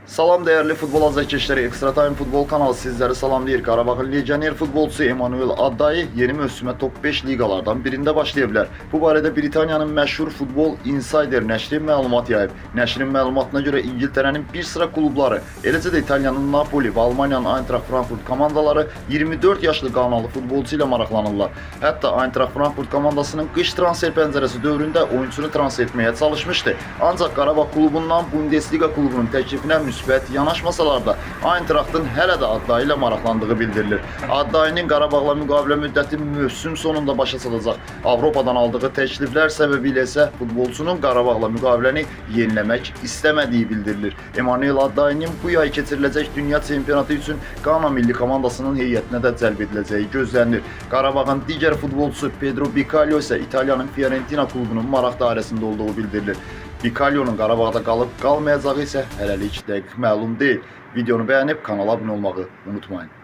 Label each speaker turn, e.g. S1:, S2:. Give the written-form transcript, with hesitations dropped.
S1: Salam dəyərli futbol azarkeşləri, Extra Time Futbol kanalı sizləri salamlayır. Qarabağın legioner futbolçusu Emmanuel Addayi yeni mövsümə top 5 liqalardan birində başlaya bilər. Bu barədə Britaniyanın məşhur Futbol Insider nəşri məlumat yayıb. Nəşrin məlumatına görə İngiltərənin bir sıra klubları, eləcə də İtaliyanın Napoli və Almaniyanın Eintracht Frankfurt komandaları 24 yaşlı Qanalı futbolçu ilə maraqlanırlar. Hətta Eintracht Frankfurt komandasının qış transfer pəncərəsi dövründə oyunçunu transfer etməyə çalışmışdı. Ancaq Qarabağ klubundan Bundesliga klubunun təklifinə müsbət yanaşmasalar da Eintrachtın hələ də Addayi ilə maraqlandığı bildirilir. Addayinin Qarabağla müqavilə müddəti mövsüm sonunda başa çatacaq. Avropadan aldığı təkliflər səbəbilə isə futbolçunun Qarabağla müqaviləni yeniləmək istəmədiyi bildirilir. Emmanuel Addayinin bu yay keçiriləcək dünya çempionatı üçün Qana milli komandasının heyətinə də cəlb ediləcəyi gözlənilir. Qarabağın digər futbolçusu Pedro Bicalho isə İtaliyanın Fiorentina klubunun maraq dairəsində olduğu bildirilir. Bicalho'nun Qarabağda qalıb qalmayacağı isə hələlik dəqiq məlum deyil. Videonu bəyənib kanala abunə olmağı unutmayın.